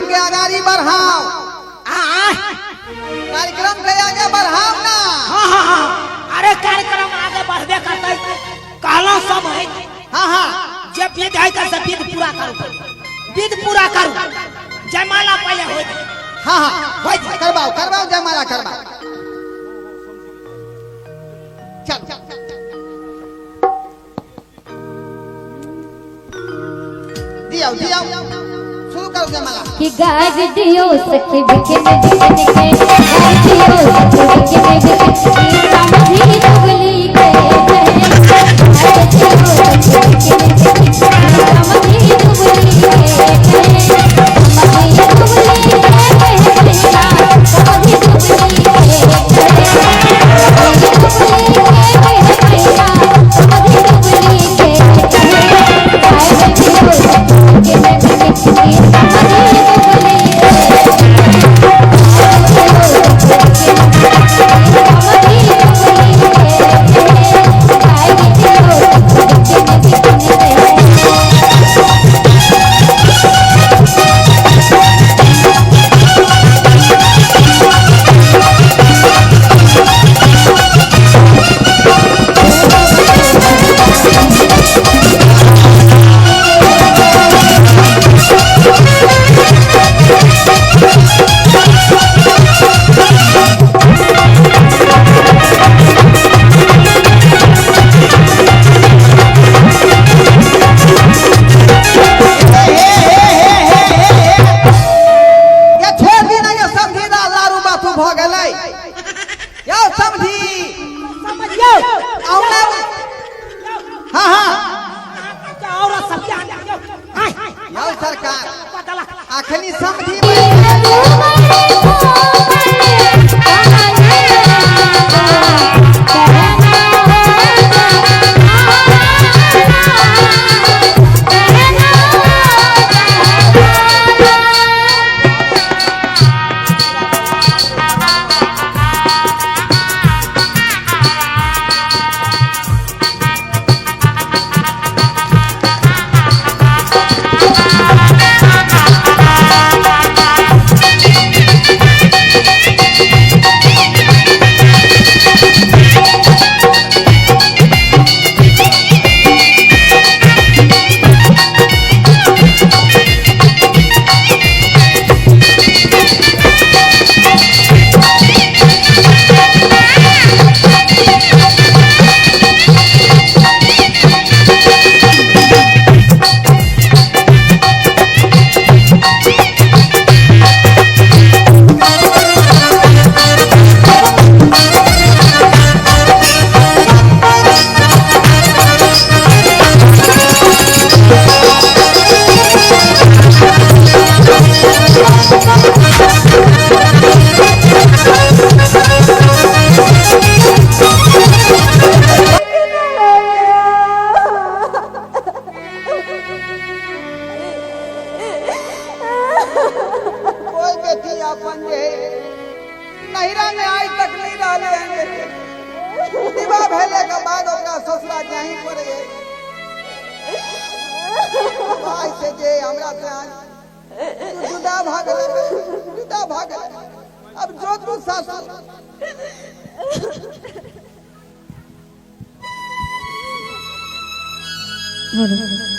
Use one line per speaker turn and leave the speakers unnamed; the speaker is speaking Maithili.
कार्यक्रम के अगाड़ी बढ़ाओ।
आ आ
कार्यक्रम के आगे बढ़ाओ ना।
हाँ हाँ हाँ, अरे कार्यक्रम आगे बढ़बे करतै, कहलहुँ सब है।
हाँ हाँ,
जे विध है से विध पूरा करू, विध पूरा करू, जयमाला पहले हो।
हाँ हाँ,
हो जाए।
करवाओ करवाओ, जयमाला करवाओ। चल दियो दियो, शुरू करो जयमाला।
कि गाज दियो सखी बिखन बिखन के, गाज दियो सखी बिखन बिखन, समझी दुगली के, गाज दियो सखी बिखन बिखन, समझी दुगली के, समझी दुगली के, समझी दुगली के, समझी दुगली के, समझी दुगली के, गाज दियो सखी बिखन बिखन, समझी दुगली के।
हे हे हे हे हे हे, ये छोड़ दी ना, ये समझी ना, लारू बातू भ गेलै यौ समझी।
समझियो।
आउ ना। हाँ हाँ,
औरत सबके आने आय।
यौ सरकार,
बदला।
अखनी समझी। कोई बेटी अपन जे नहिरा में आज तक नहीं रहले हैं बेटी, विवाह भेले के बाद ओकरा ससुरा जाही पड़े। भाई से जे हमरा से आज तू जुदा भऽ गेलै, जुदा भऽ गेलै, अब जो तू सासुर।
बोलो।